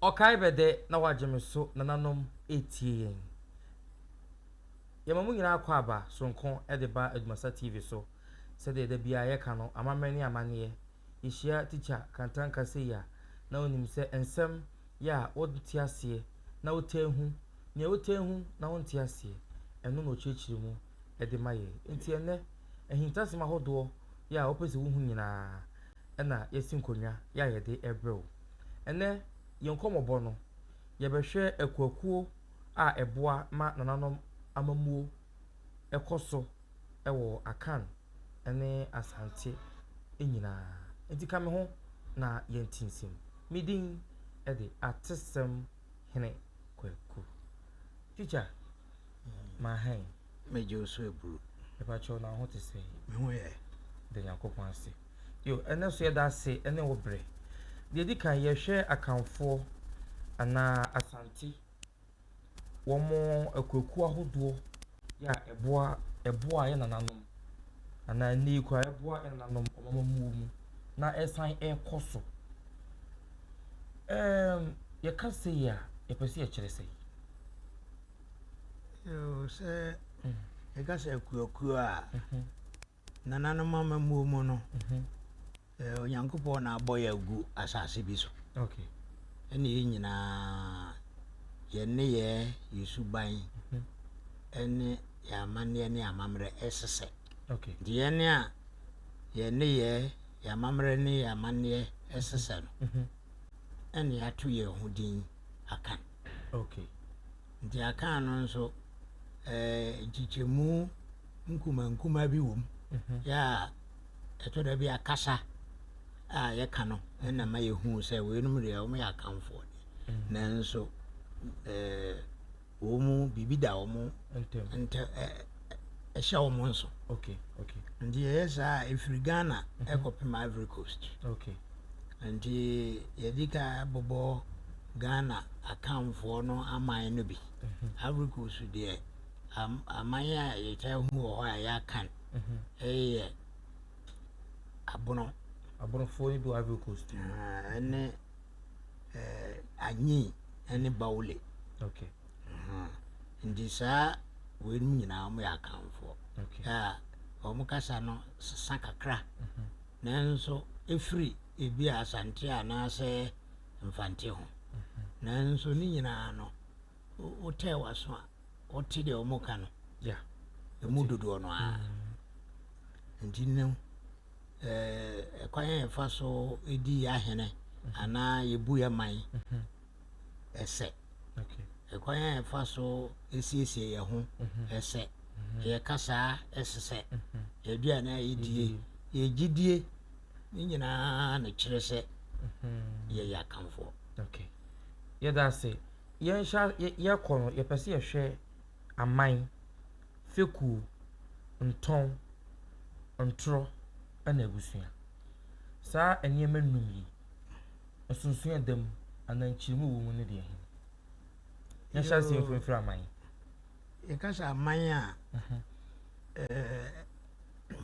Ɔkae bɛdɛ na wagye me so nananom retie yɛn. Yɛma mo nyinaa akwaaba soronko de ba Adwumasa TV so. Sɛdeɛ da biara yɛka no, amammerɛ ne amanneɛ. Yɛhyia Tikya Kantanka sei a, na wonim sɛ nsɛm yɛ a wonte aseɛ na wotaa hu, nea wotaa hu na wonte aseɛ, ɛno na ɔkyerɛkyerɛ mu de ma yɛn. Enti ɛnnɛ, ahintasɛm ahodoɔ yɛ a wopɛ sɛ wohu nyinaa na yɛasi nkonnwa yɛ a yɛde rebrɛ wo. Ɛnnɛ, yɛn nkɔmmɔbɔ no, yɛbɛhwɛ akuakuo a ɛboa ma nananom amammuo kɔ so wɔ Akan ne Asante nyinaa. Enti ka me ho na yɛnte nsɛm. Me din de Atesɛm Hene Kwaku. Tikya, mahan. Megye wo so aburu. Mepakyɛw na wo ho te sɛn? Me ho yɛ. Da Nyankopɔn ase. Yo, ɛnɛ so yɛda ase ne wo berɛ. Deɛ ɛdi kan yɛhwɛ Akanfoɔ anaa Asante wɔn akuakuo ahodoɔ yɛ a ɛboa ɛboa yɛn nananom anaa nnɛ yi koraa ɛboa yɛn nananom wɔn amammuo mu na ɛsan ɛrekɔ so. Ɛɛm yɛka sei a yɛpɛ sɛ yɛkyerɛ sɛn? Yoo, sɛ yɛka sɛ akuakuo a, nananom amammuo mu no, Onyankopɔn na abɔ yɛn agu asase bi so. Ɛne yɛn nyinaa, yɛn nneyɛɛ, yɛn suban, ɛne yɛn amanneɛ ne amammerɛ ɛsesɛ. Nti yɛn a yɛn nneyɛɛ, yɛn amammerɛ ne yɛn amanneɛ ɛsesɛ no, ɛne yɛato yɛn ho din Akan. Nti Akan no nso, ɛɛ nkyekyɛmu nkumankumaa bi wom. Yɛ a ɛtɔ da bi a kasa a yɛka no na ma yɛhu sɛ weinom deɛ wɔn yɛ Akanfoɔ deɛ. Nanso ɛɛ wɔn mu biribi da wɔn ntɛ ɛhyɛ wɔn nso. Okay. Nti yɛyɛ saa a ɛfiri Ghana ɛkɔpem Ivory Coast. Nti yɛdi ka bobɔ Ghana Akanfoɔ no aman no bi. Ivory Coast deɛ aman a yɛtaa hu wɔ hɔ a ɛyɛ Akan ɛyɛ Abono. Abonofoɔ no bi wɔ Ivory Coast. Ɛne Anyi ɛne Baule. Nti saa weinom nyinaa wɔn yɛ Akanfoɔ. A wɔn kasa no sesa kakra. Nanso ɛfiri ebi a Asante anaasɛ Mfante ho. Nanso ne nyinaa no, wotɛɛ w'aso a, wote deɛ wɔka no. Ɛmu dodoɔ no ara. Nti no, ɛkwan a yɛfa so di yɛn ahene anaa yɛbu yɛn man ɛsɛ. Ɛkwan a yɛfa so siesie yɛn ho ɛsɛ. Yɛn kasa ɛsesɛ. Yɛn aduane a yɛdie, yɛn gyidie ne nyinaa na kyerɛ sɛ yɛyɛ Akanfoɔ. Okay. Yɛda ase. Yɛnhyɛ yɛkɔ no yɛpɛ sɛ yɛhwɛ aman, fekuo, ntɔn, ntorɔ ɛna abusua. Saa nneɛma nnum yi, nsonsonoe a ɛda mu anaa nkyerɛmu a ɛwɔ mu ne deɛ he? Yɛnhyɛ aseɛ mfiri aman. Yɛka sɛ aman a,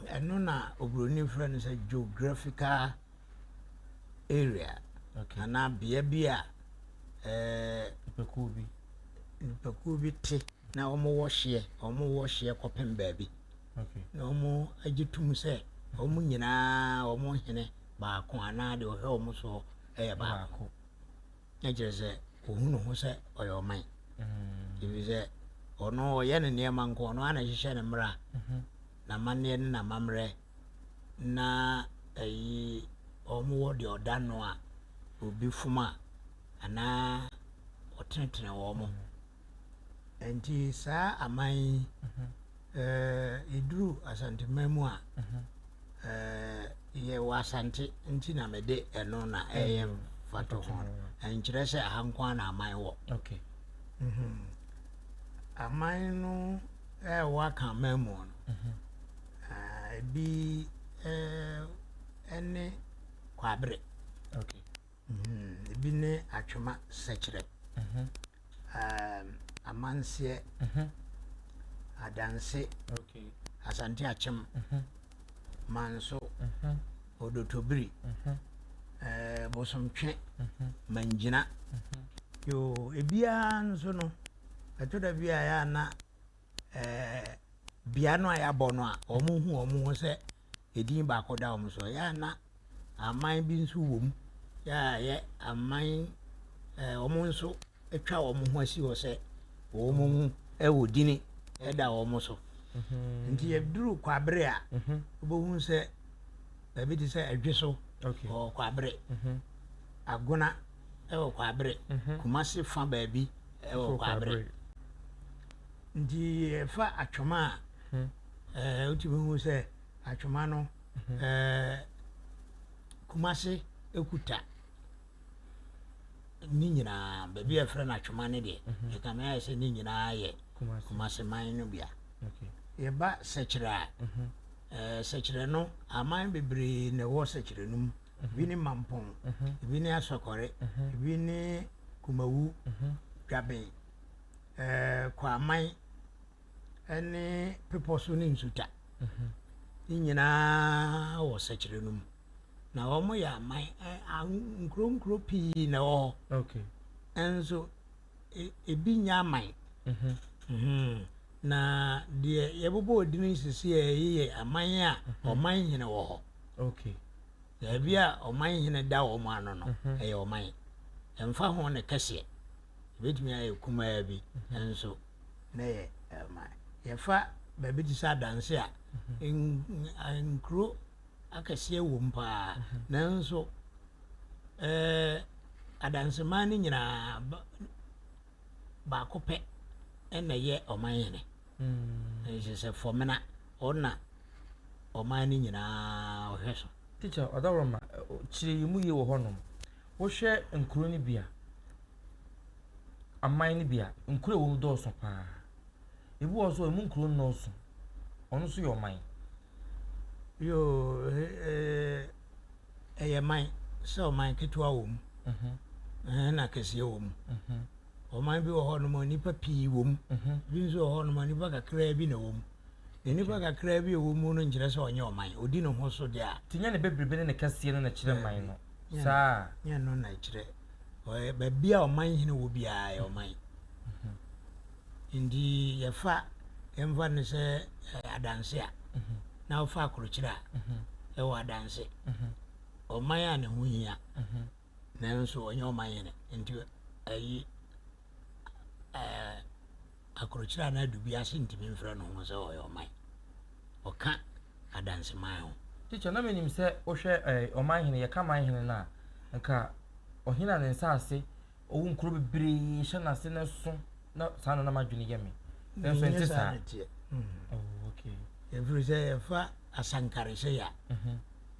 ɛno na oburoni frɛ no sɛ geographical area anaa bea bi a nipakuo bi nipakuo bi te na wɔwɔ hyeɛ, wɔwɔ hyeɛ kɔpem baabi. Na wɔagye tom sɛ wɔn nyinaa wɔn hene baako anaa deɛ ɔhwɛ wɔn soɔ yɛ baako. Na kyerɛ sɛ ɔhu ne ho sɛ ɔyɛ ɔman. Ɛfiri sɛ ɔno ɔyɛ ne nneɛma nko, ɔno ara na ɛhyehyɛ ne mmara, n'amanneɛ ne n'amammerɛ, na ɛyi wɔn wɔ deɛ ɔda no a obi fom a anaa ɔtenetene wɔn. Nti saa aman yi, yɛduru Asanteman mu a, yɛwɔ Asante nti na mede ɛno na ɛyɛ mfatoho no. Ɛnkyerɛ sɛ aha nko ara na aman wɔ. Aman no ɛwɔ aka aman mu no, ebi ɛne Kwabere. Ebi ne Atwema Sɛkyerɛ, Amanseɛ, Adanse, Asante Akyem, Manso, Odotobiri, Bosomtwe, Mangyina. Yoo, ebiara nso no, ɛtɔ da bi a ɛyɛ a na ɛɛ bea no a yɛabɔ no a wɔhu wɔn ho sɛ edin baako da wɔn so. Ɛyɛ a na aman bi nso wɔ mu yɛ a ɛyɛ aman ɛɛ wɔn nso atwa wɔn ho asi hɔ sɛ wɔn ho wɔ dini da wɔn so. Nti yɛduru Kwabere a, wobɛhu sɛ baabi te sɛ Ɛdwe so wɔ Kwabere, Agona wɔ Kwabere, Kumase fa baabi wɔ Kwabere. Nti yɛfa Atwoma a, ɛɛ wotumi hu sɛ Atwoma no ɛɛ Kumase kuta ne nyinaa baabi a yɛfrɛ no Atwoma no deɛ mhm. ɛkame ayɛ sɛ ne nyinaa yɛ Kumase man no bia. Yɛba Sɛkyerɛ a, mhm. Sɛkyerɛ no aman bebree na ɛwɔ Sɛkyerɛ no mu. Mhm. Ebi ne Mampɔn, ebi ne Asɔkɔre, ebi ne Kumawu, Dwaben, Kwaman ne Bepɔ so ne Nsuta. Ne nyinaa wɔ Sɛkyerɛ no mu. Na wɔyɛ aman nkuro nkuro pii na ɛwɔ hɔ. Okay. Nso e, ebi nyɛ aman. Mhm. Mhm. Na deɛ yɛbobɔ odini sisi a ɛyi yɛ aman a mhm. ɔman hene wɔ hɔ. Okay. Baabi a ɔman hene da wɔn ano no, mhm. ɛyɛ ɔman. Ɛmfa ho ne kɛseɛ. Ebetumi ayɛ kumaa bi mhm. nso na ɛyɛ ɔman. Yɛfa baabi te sɛ adanse a, nkuro akɛseɛ wɔ mu paa nanso ɛɛ adanseman no nyinaa baako pɛ na ɛyɛ ɔman hene. Ɛsɛ sɛ Fɔmena ɔna ɔman no nyinaa ɔhwɛ so. Teacher Ɔdawurama, kyerɛ yɛn mu yie wɔ hɔnom. Wohwɛ nkuro no bi a, aman no bi a, nkuro a ɛwɔ mu dɔɔso paa. Ebi wɔ hɔ nso a, emu nkuro nnɔɔso. Ɔno nso yɛ ɔman. Yoo, ɛyɛ man sɛ ɔman ketewa wɔ mu ɛna kɛseɛ wɔ mu. Ɔman bi wɔ hɔ nom a nnipa pii wɔ mu. Bi nso wɔ hɔ nom a nnipa kakraa bi na ɛwɔ mu. Na nnipa kakraa bi a ɛwɔ mu no nkyerɛ sɛ ɔnyɛ ɔman. Ɔdi ne ho so deɛ a. Nti nyɛ ne bebrebe ne ne kɛseɛ no na ɛkyerɛ man no. Saa. Nyɛ no na ɛkyerɛ. Baabi a ɔman hene wɔ biara yɛ ɔman. Nti yɛfa yɛmfa no sɛ adanse a na wofa akorokyerɛ a ɛwɔ adanse. Ɔman a ne ho hia nanso ɔnyɛ ɔman hene nti ayi ɛɛ akorokyerɛ a na adu bi ase ntumi mfrɛ no ho sɛ ɔyɛ ɔman. Ɔka adanseman ho. Teacher, na menim sɛ wohwɛ ɔman hene, yɛka man hene no a, nka ɔhene a ne nsaase Ɔwɔ nkuro bebree hyɛ n'ase na ɛso na saa na na m'adwene yɛ me. Nanso ɛnte saa. na ɛteɛ. Oh, okay. Ɛfiri sɛ yɛfa Asankare sɛ ya.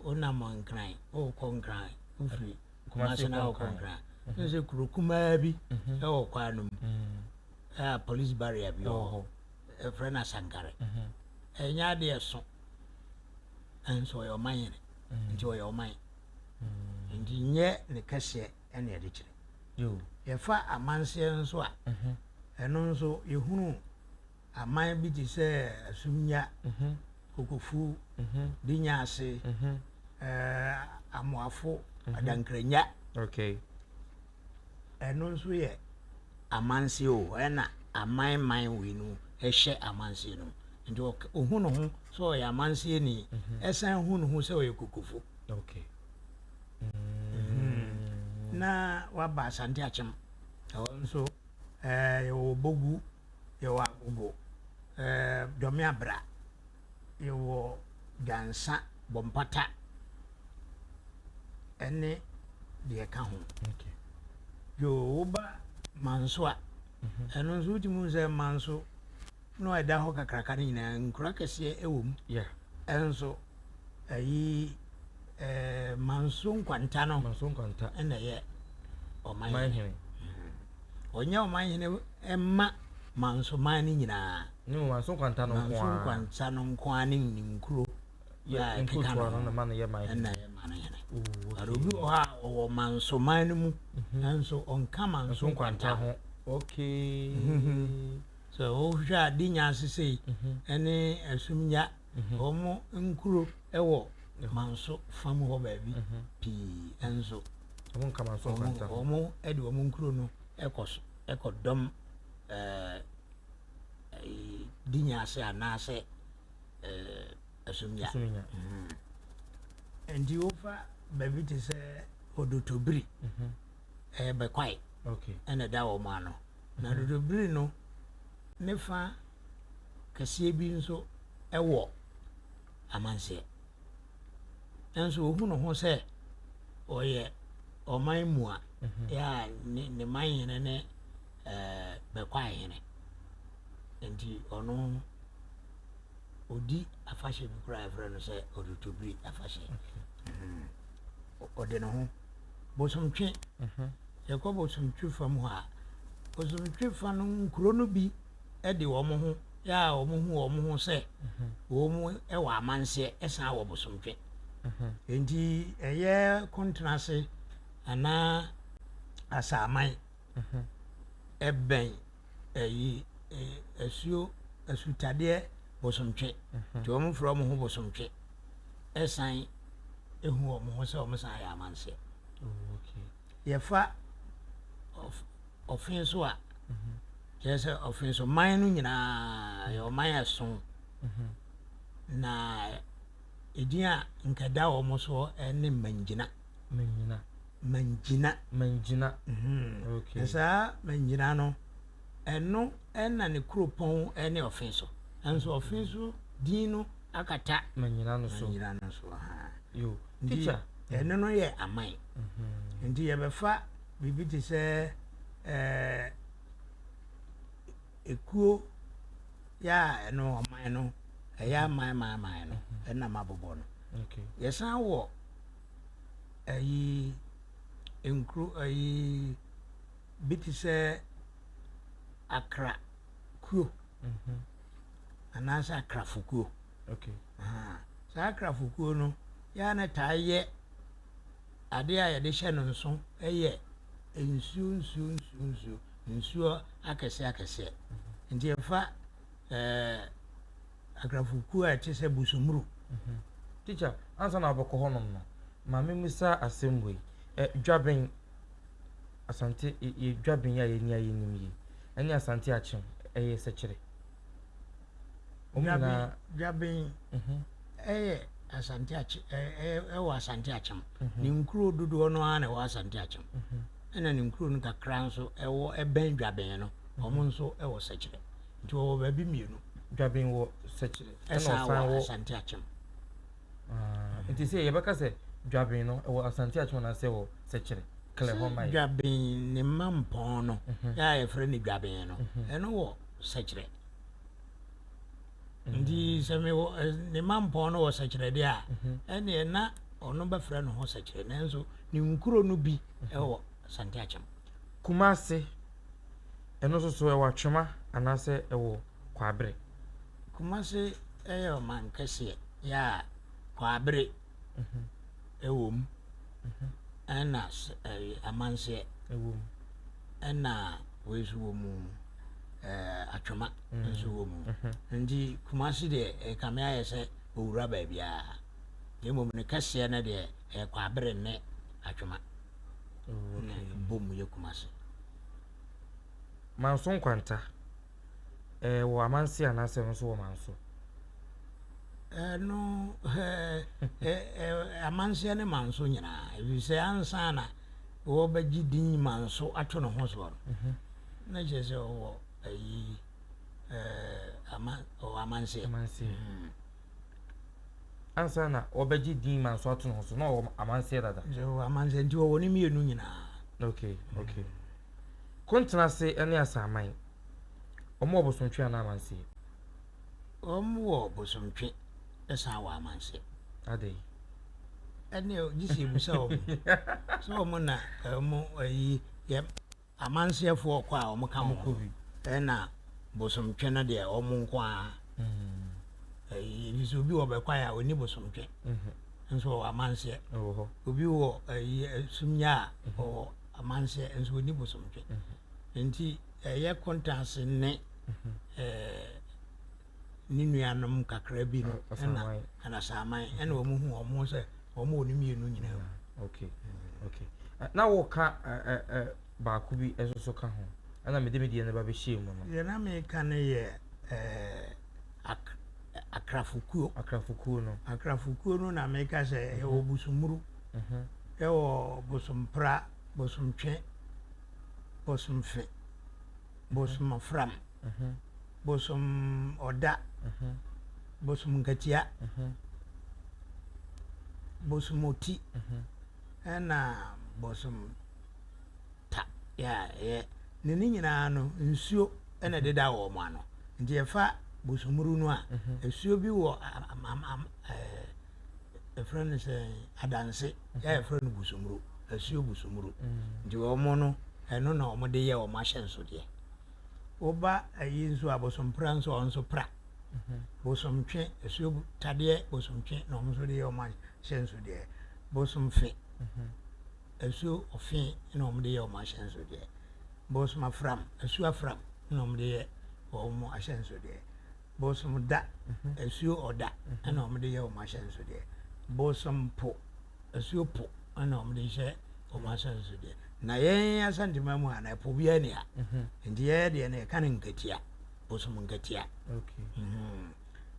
Wonam Nkran, wokɔ Nkran, wofiri Kumasi na wokɔ Nkran. Ne sɛ kuro kumaa bi ɛwɔ kwan no mu. A police barrier bi wɔ hɔ. Ɛfrɛ no Asankare. Ɛnyɛ adeɛ ɛso. Ɛnso ɔyɛ ɔman hene. Nti ɔyɛ ɔman. Nti nyɛ ne kɛseɛ. ɛna yɛde kyerɛ. Yɛfa amanseɛ nso a, ɛno nso yɛhunu aman bi te sɛ Asumnya, Kokofu, Dinyaase, Amoafo, Adankranya. Okay. Ɛno nso yɛ amanseɛ o, ɛna aman man wei no ɛhyɛ amanseɛ no mu. Nti ɔhu ne ho sɛ ɔyɛ amanseɛ ni, ɛsan hu ne ho sɛ ɔyɛ kokofo. Okay. Na waba Asante Akyem. Ɛhɔ nso ɛɛ yɛwɔ Bogu, yɛwɔ Agogo, ɛɛ Dɔme Abra, yɛwɔ Dwansa, Bɔmpata ɛne deɛ ɛka ho. Okay. Yoo, woba Manso a, mhm. ɛno nso wotumi hu sɛ Manso no a ɛda hɔ kakraka no nyinaa nkuro akɛseɛ wɔ mu. Yeah. Ɛnso ɛyi ɛɛ Manso Nkwanta no. Manso Nkwanta. Ɛna ɛyɛ ɔman hene. Ɔnyɛ ɔman hene ɛma Manso man no nyinaa. Ne mu Manso Nkwanta no nko ara. Manso Nkwanta no nko ara ne ne nkuro. Yɛ nkurotoa no na ma no yɛ man hene. Ɛna ɛyɛ man hene. But obi wɔ hɔ a ɔwɔ Manso man no mu mhm. nanso ɔnka Manso Nkwanta ho. Okay. Mhm. Sɛ wohwɛ a Dinya ase sei ɛne Asumnya wɔn nkuro wɔ Manso fam hɔ baabi pii nso. Wɔn nka Manso Nkwanta ho. Wɔn de wɔn nkuro no. kɔ so kɔdɔm ɛɛ Dinya ase anaasɛ ɛɛ Asumnya. Asumnya. Nti wofa baabi te sɛ Odotobiri, ɛyɛ Bɛkwae ɛna ɛda wɔn ano. Na Odotobiri no ne fa kɛseɛ bi nso wɔ Amanseɛ. Nanso ohu ne ho sɛ ɔyɛ ɔman mua yɛ a ne ne man hene ne ɛɛ Bɛkwae hene. Nti ɔno ɔdi afahyɛ bi koraa yɛfrɛ no sɛ Odotobiri afahyɛ. Ɔde ne ho. Bosomtwe, yɛkɔ Bosomtwe fam hɔ a, Bosomtwe fa no nkuro no bi de wɔn ho yɛ a wɔn hu wɔn ho sɛ wɔn wɔ amanseɛ san wɔ Bosomtwe. Nti ɛyɛ Kontenase anaa Asaman ɛbɛn ɛyi asuo asutadeɛ Bosomtwe. Nti wɔn frɛ wɔn ho Bosomtwe ɛsan ehu wɔn ho sɛ wɔn san yɛ amanseɛ. Yɛfa ɔfe so a, kyerɛ sɛ ɔfe so man no nyinaa yɛ ɔman a ɛso na edin a nka ɛda wɔn soɔ ne Mangyina. Mangyina. Mangyina. Mangyina. Okay. Na saa Mangyina no, ɛno na ne kuropɔn ne ɔfe so. Nso ɔfe so din no akata Mangyina no so. Mangyina no so. Yo. Teacher. Ɛno no yɛ aman. Nti yɛbɛfa biribi te sɛ ɛɛ ekuo yɛ a ɛno ɔman no ɛyɛ aman aman aman no ɛna mabobɔ no. Yɛsan wɔ ɛyi nkuro ɛyi bi te sɛ Akra kuo anaasɛ Akrafo kuo. Saa Akrafo kuo no yɛ a na taa yɛ adeɛ a yɛde hyɛ no nso yɛ nsuo nsuo nsuo nsuo nsuo akɛseɛ akɛseɛ. Nti yɛfa ɛɛ akrafokuo a ɛte sɛ Busumuru. Teacher, ansa na wobɛkɔ hɔnom no, ma memmisa asɛm wei. Ɛ Dwaben, Asante, yɛ Dwaben a yɛni a yɛnim yi, ɛne Asante Akyem, ɛyɛ sɛkyerɛ? Wɔn nyinaa. Dwaben ɛyɛ Asante Akyem, ɛwɔ Asante Akyem. Ne nkuro dodoɔ no ara na ɛwɔ Asante Akyem. Ɛna ne nkuro no kakra nso ɛwɔ ɛbɛn Dwaben no, wɔn nso ɛwɔ Sɛkyerɛ. Nti wɔwɔ baabi mmienu. Dwaben wɔ Sɛkyerɛ ɛna Ɛsan ɔsan wɔ wɔ. Asante Akyem. Ah, nti sɛ yɛbɛka sɛ Dwaben no ɛwɔ Asante Akyem anaasɛ ɛwɔ Sɛkyerɛ? Klɛ hɔ ma Sɛ yɛ. Dwaben ne mma mpɔn no, yɛ a yɛfrɛ no Dwaben no, ɛno wɔ Sɛkyerɛ. Nti sɛ mewɔ ne mma mpɔn no wɔ Sɛkyerɛ deɛ a, ɛneɛ na ɔno bɛfrɛ ne ho Sɛkyerɛ, nanso ne nkuro no bi ɛwɔ Asante Akyem. Kumase, ɛno nso so ɛwɔ Atwema anaasɛ ɛwɔ Kwaabere? Kumase yɛ ɔman kɛseɛ yɛ a Kwaabere ɛwɔ mu, ɛna Amanseɛ ɛwɔ mu, ɛna wei nso wɔ mu, Atwema nso wɔ mu. Nti Kumase deɛ ɛkame ayɛ sɛ owura baabiara, na mmom ne kɛseɛ no deɛ ɛyɛ Kwaabere ne Atwema na ɛbɔ mu yɛ Kumase. Manso Nkwanta, ɛwɔ Amanse anaasɛ ɛno nso wɔ Manso? Ɛno Amanseɛ ne Manso nyinaa, ɛfiri sɛ ansa na wɔbɛgye din Manso ato ne ho soɔ no, na kyerɛ sɛ ɔwɔ ayi ɔwɔ Amanseɛ. Amanseɛ. Ansa na wɔbɛgye din Manso ato ne ho so, na ɔwɔ Amanseɛ dada. Ɔwɔ Amanseɛ nti ɔwɔ ne mmienu nyinaa. Okay. Kontenase ne Asaman, wɔn wɔ Bosomtwe anaa Amanseɛ? Wɔn wɔ Bosomtwe san wɔ Amanseɛ. Adɛn? Ɛne gye sɛ ebusa wɔn. Sɛ wɔn na wɔn ayi yɛ Amanseɛfoɔ kɔ a wɔn ka wɔn ho. Ɛna Bosomtwe no deɛ wɔn nko ara. Ɛyi sɛ obi wɔ Bɛkwae a ɔnni Bosomtwe. Nso ɔwɔ Amanseɛ. Obi wɔ ɛyi Sumnya a ɔwɔ Amanseɛ nso ɔnni Bosomtwe. Nti ɛyɛ Kontanse ne ne nuanom kakra bi no ɛna ɛna Saaman ɛna wɔn hu wɔn ho sɛ wɔn wɔ ne mmienu nyinaa mu. Okay, okay. Na wɔka baako bi nso so ka ho. Ɛna mede me deɛ no ba bɛhyɛɛ mu no. Deɛ na meka no yɛ ak akrafokuo. Akrafokuo no. Akrafokuo no na meka sɛ ɛwɔ Bosomuru, ɛwɔ Bosompra, Bosomtwe, Bosomfe, Bosomafram, Bosom Ɔda, Bosom Nkatia, Bosom Oti, ɛna Bosom Ta. Yɛ a ɛyɛ ne ne nyinaa no nsuo ɛna ɛdeda wɔn ano. Nti yɛfa Bosomuru no a, asuo bi wɔ ɛɛ yɛfrɛ no sɛ Adanse, yɛ a yɛfrɛ no Bosomuru, asuo Bosomuru. Nti wɔn no ɛno na wɔn de yɛ wɔn ahyɛnsodeɛ. Woba ayi nso a, Bosompra nso ɔno nso pra. Bosomtwe, asuo tadeɛ Bosomtwe na wɔn nso de yɛ wɔn ahyɛnsodeɛ. Bosomfe, asuo ɔfe na wɔn de yɛ wɔn ahyɛnsodeɛ. Bosomafram, asuo afram na wɔn de yɛ wɔn ahyɛnsodeɛ. Bosomda, asuo ɔda na wɔn de yɛ wɔn ahyɛnsodeɛ. Bosompo, asuo po na wɔn de hyɛ wɔn ahyɛnsodeɛ. Na yɛn Asanteman mu ha no, ɛpo biara nni ha. Nti yɛn deɛ no yɛka no nkatia, bosom nkatia.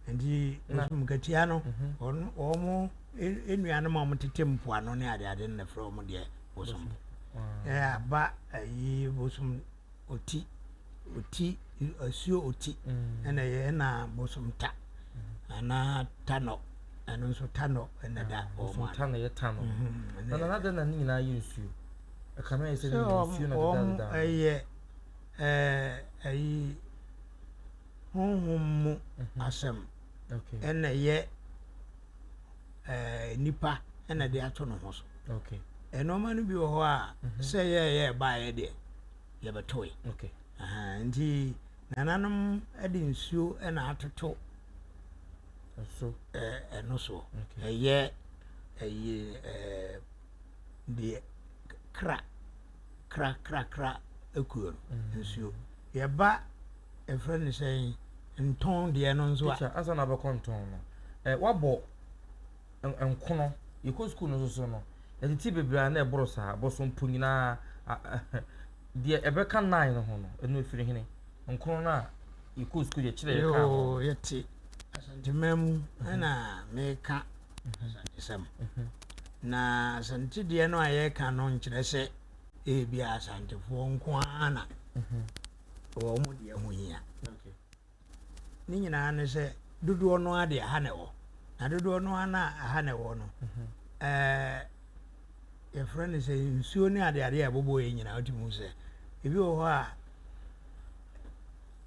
Nti bosom nkatia no, wɔn nnuanom a wɔtete mpoano ne adeade no na ɛfrɛ wɔn deɛ bosom. Aba ayi bosom oti, oti, asuo oti ɛna ɛyɛ ɛna bosom ta anaa tanɔ, ɛno nso tanɔ ɛna da wɔn ano. Bosom ta na ɛyɛ tanɔ. Na nana dɛn na ne nyinaa yɛ nsuo? Ɛkame ayɛ sɛ ne nyinaa nsuo na deda deda. Ɛyɛ ɛɛ ɛyi honhom mu asɛm ɛna ɛyɛ ɛɛ nipa ɛna de ato ne ho so. Nneɛma no bi wɔ hɔ a sɛ yɛyɛ ɛbaeɛ deɛ yɛbɛtoe. Nti nananom de nsuo na atoto ɛno soɔ. Ɛyɛ ɛyi ɛɛ deɛ kra kra kra kra ekuo no nsuo. Yɛba yɛfrɛ no sɛn ntɔn deɛ no nso a. Teacher, ansa na wabɛkɔ ntɔn no, ɛ wabɔ nkono. Yɛkɔ sukuu no nso so no, yɛtete bebree a na ɛboro saa. Bosompo nyinaa, deɛ ɛbɛka nine no ho no, ɛno ɛfiri hene? Nkono no a yɛkɔɔ sukuu yɛkyerɛ yɛkaa ho. Yoo, yɛte Asanteman mu ɛna meka Asantesɛm. Na Asante deɛ no a yɛreka no nkyerɛ sɛ ebia Asantefoɔ nko ara na wɔn deɛ ho hia. Ne nyinaa ne sɛ dodoɔ no ara deɛ ɛha na ɛwɔ. Na dodoɔ no ara na ɛha na ɛwɔ no, ɛɛ yɛfrɛ no sɛ nsuo ne adeade a ɛbobɔ yɛ nyinaa wotumi hu sɛ ebi wɔ hɔ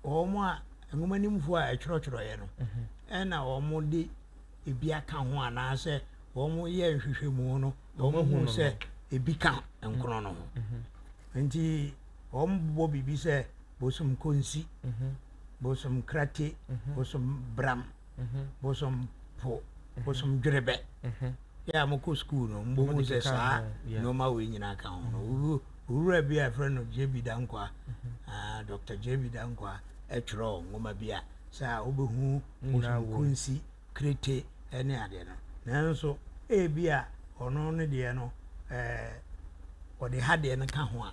a wɔn a nwomanimfoɔ a ɛtwerɛtwerɛeɛ no ɛna wɔn de ebi aka ho anaasɛ wɔn yɛ nhwehwɛmu no wɔn hu sɛ ebi ka nkono no ho nti wɔn bobɔ biribi sɛ bosom konsi bosom krate bosom bram bosom po bosom dwerebɛ yɛ a mokɔ sukuu no mobɛhu sɛ saa nneɛma wei nyinaa ka ho no. Owura bi a yɛfrɛ no JB Danquah, Dr. JB Danquah twerɛɛ nwoma bi a sɛ a wobɛhu bosom konsi, krete ne adeɛ no. Nanso ebi a ɔno ne deɛ no ɔde ha deɛ no ka ho a,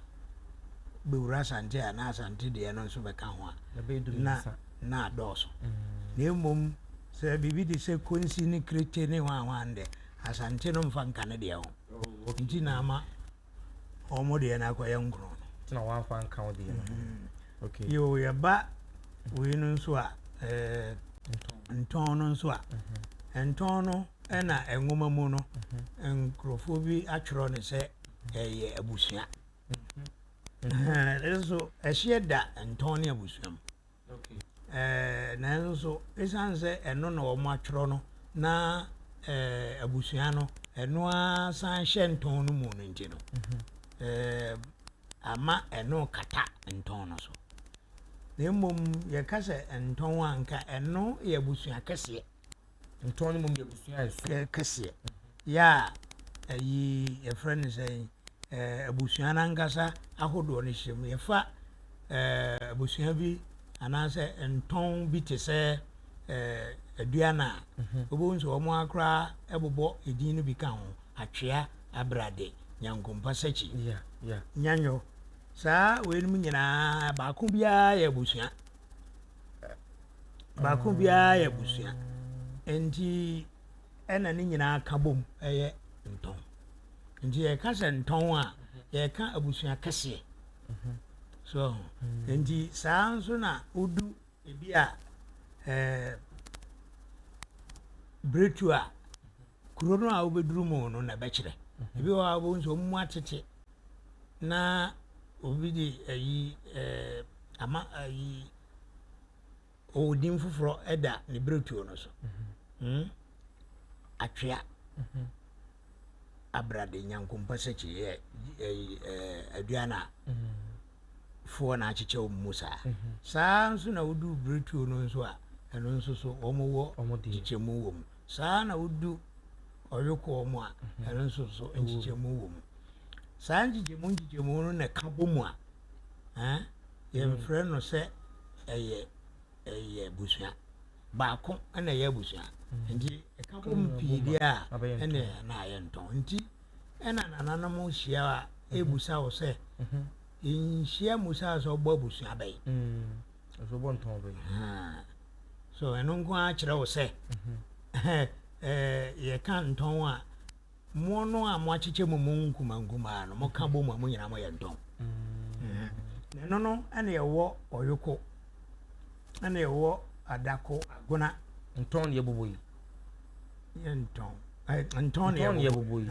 bɛwura Asante a na Asante deɛ no nso bɛka ho a, na na adɔɔso. Na mmom sɛ biribi te sɛ konsi ne krete ne hwanhwan deɛ, Asante no mfa nka ne deɛ ho. Nti na ama wɔn deɛ no akɔyɛ nkron no. Nti na wɔamfa nka wo deɛ no ho. Okay. Yoo, yɛba wei no nso a, ɛɛ ntɔn no nso a, ntɔn no ɛna nwoma mu no, nkurɔfoɔ bi atwerɛ no sɛ ɛyɛ abusua. Nso ɛhyeɛ da ntɔn ne abusua mu. Nanso esiane sɛ ɛno na wɔatwerɛ no na abusua no ɛno ara san hyɛ ntɔn no mu no nti no, ama ɛno kata ntɔn no so. Na mmom yɛka sɛ ntɔn a nka ɛno yɛ abusua kɛseɛ. Ntɔn no mmom yɛ abusua a ɛso. Kɛseɛ. Yɛ a ɛyi yɛfrɛ no sɛn abusua no ankasa ahodoɔ no hyɛ mu. Yɛfa abusua bi anaasɛ ntɔn bi te sɛ Aduana a, wobɛhu sɛ wɔn ara koraa bobɔ edin no bi ka ho, Atwea, Abrade, Nyankompa Sakyi, Nyanyɔ. Saa weinom nyinaa baako biara yɛ abusua. Baako biara yɛ abusua. Nti ɛna ne nyinaa ka bom ɛyɛ ntɔn. Nti yɛka sɛ ntɔn a, yɛka abusua kɛseɛ. So nti saa nso na wodu ebi a ɛɛ Biretu a, kuro no a wobɛduru mu no na ɛbɛkyerɛ. Ebi wɔ hɔ a wobɛhu sɛ wɔn mu atete na obi de ayi ɛɛ ama ayi ɔwɔ din foforɔ ɛda ne biretuo no so. Atwea. Abrade Nyankompa Sakyi yɛ ɛyi ɛɛ Aduana foɔ na akyekyɛ wɔn mu saa. Saa nso na wodu biretuo no nso a, ɛno nso so wɔn wɔ nkyekyɛmu wɔ mu. Saa na wodu ɔyokoɔ mu a, ɛno nso so nkyekyɛmu wɔ mu. Saa nkyekyɛmu nkyekyɛmu no na ɛka bɔ mu a, ɛn yɛmfrɛ no sɛ ɛyɛ ɛyɛ abusua. Baako na ɛyɛ abusua. Nti ɛka bɔ mu pii deɛ a, ɛna na ayɛ ntɔn. Nti ɛna nananom hyia a ɛbusa wo sɛ, nhyia musa sɛ ɔbɔ abusua bɛyi. Nso ɔbɔ ntɔn bɛyi. So ɛno nko ara kyerɛ wo sɛ yɛka ntɔn a, mo no a moakyekyɛ mu mu nkuma nkumaa no, moka bɔ mu a mo nyinaa moyɛ ntɔn. Na ɛno no ɛna ɛwɔ ɔyoko, ɛna ɛwɔ adako, agona. Ntɔn ne yɛbobɔ yi. Yɛ ntɔn. Ntɔn ne yɛbobɔ yi.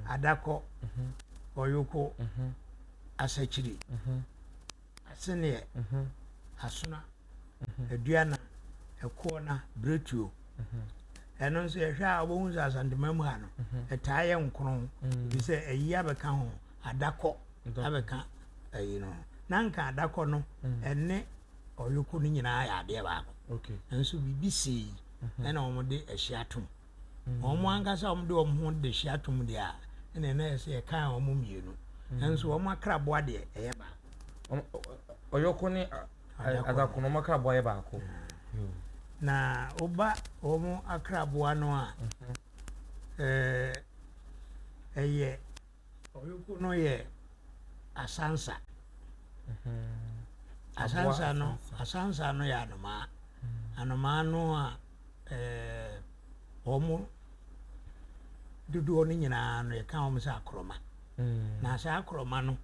Adakɔ, ɔyoko, asakyiri, aseneɛ, asona, aduana, ɛkoɔna, biretuo. Ɛno nso yɛhwɛ a wobɛhu sɛ Asantema mu ha no, ɛtaa yɛ nkron, ɛfiri sɛ ayi abɛka ho, adakɔ abɛka ayi no ho. Na nka adakɔ no, ɛne ɔyoko no nyinaa yɛ adeɛ baako. Nso biribi sii ɛna wɔn de ɛhyɛ atom. Wɔn ankasa wɔn de wɔn ho de hyɛ atom deɛ a, ɛna ɛna yɛ sɛ yɛkan wɔn mmienu. Nso wɔn akraboa deɛ ɛyɛ baako. Ɔyɔko ne adako no wɔn akraboa yɛ baako. Na woba wɔn akraboa no a, ɛyɛ ɔyɔko no yɛ asansa. Asansa no, asansa no yɛ anomaa. Anomaa no a wɔn dodoɔ no nyinaa no yɛka wɔn sɛ akorɔma. Na saa akorɔma no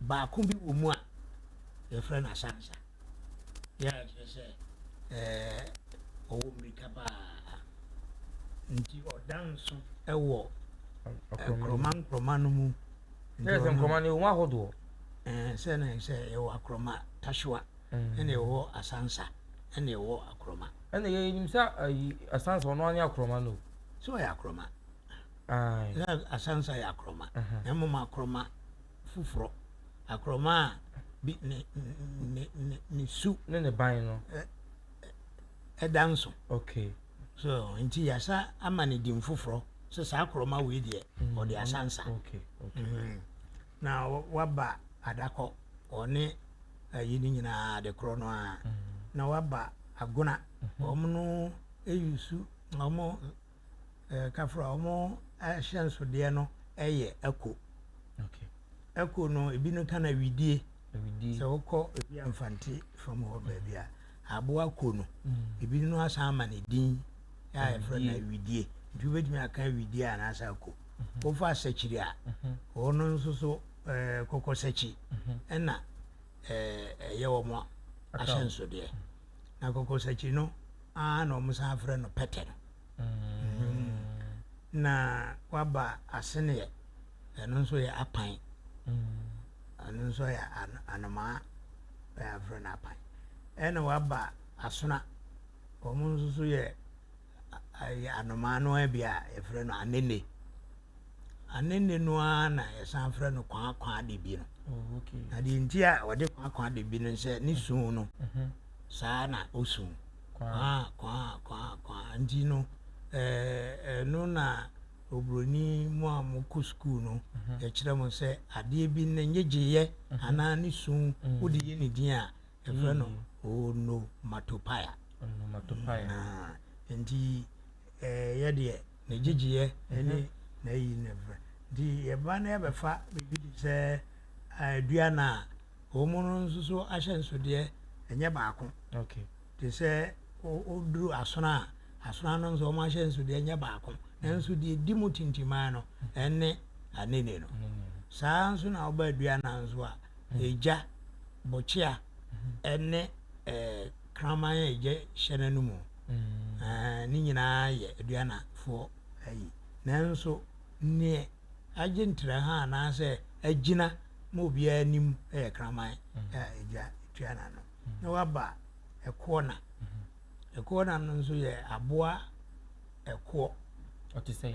baako bi wɔ mu a yɛfrɛ no asansa. Yɛ a kyerɛ sɛ ɔwɔ mmirika paa. Nti ɔda nso wɔ nkorɔma nkorɔma no mu. Nti sɛ nkorɔma no ɛwɔ mu ahodoɔ. Sɛ na sɛ yɛwɔ akorɔma tahyewa, ɛna ɛwɔ asansa, ɛna ɛwɔ akorɔma. Ɛna yɛnim sɛ ayi asansa ɔno ane akorɔma no. Sɛ ɔyɛ akorɔma. Sɛ asansa yɛ akorɔma. Na mmom akorɔma foforɔ. Akorɔma a bi ne ne ne ne su. Ne ne ban no. Ɛda nso. Okay. So nti yasa ama ne din foforɔ sɛ saa akorɔma wei deɛ ɔde asansa. Okay. Okay. Na waba adakɔ ɔne ayi no nyinaa de korɔ no a. Na waba agona. Wɔn no eyusu wɔn kafra wɔn ahyɛnsodeɛ no ɛyɛ ɛko. Okay. Ɛko no ebi no ka na widie. Sɛ wokɔ ebi a Mfante fam hɔ baabi a aboa ko no, ebi no asan ama ne din a yɛfrɛ no awidie. Nti wobɛtumi aka awidie anaasɛ ako. Wofa asakyiri a, wɔn nso so kɔkɔ sakyi ɛna ɛyɛ wɔn ahyɛnsodeɛ. Na kɔkɔ sakyi no ara na wɔn san frɛ no pɛtɛ no. Na waba aseneɛ, ɛno nso yɛ apan. Ɛno nso yɛ anomaa yɛafrɛ no apan. Ɛna waba asona, wɔn nso so yɛ anomaa no ara bi a yɛfrɛ no anene. Anene no ara na yɛsan frɛ no kwaakwa de bi no. Na deɛ nti a wɔde kwaakwa de bi no sɛ ne su no, saa na osu. Kwaa kwaa kwaa kwaa nti no ɛno na oburoni mu a mokɔ sukuu no yɛkyerɛ mo sɛ adeɛ bi ne ngyegyeeɛ anaa ne su wode yɛ ne din a yɛfrɛ no onomatopoeia. Onomatopoeia. Nti yɛ deɛ ne gyegyeeɛ ne n'ayi ne frɛ. Nti yɛba na yɛbɛfa biribi te sɛ Aduana a, wɔn no nso so ahyɛnsodeɛ ɛnyɛ baako. Te sɛ woduru Asono a, Asono no nso wɔn ahyɛnsodeɛ nyɛ baako. Nanso deɛ ɛdi mu tintiman no ɛne anene no. Saa nso na woba Aduana nso a, egya, bokyea ɛne kraman a egya hyɛ n'anomu. Ne nyinaa yɛ Aduanafoɔ ayi. Nanso neɛ agye ntraha anaasɛ agyina ma obiara anim yɛ kraman a egya tua n'ano. Na waba ɛkoɔna. Ɛkoɔna no nso yɛ aboa ɛkoɔ. Ɔte sɛ?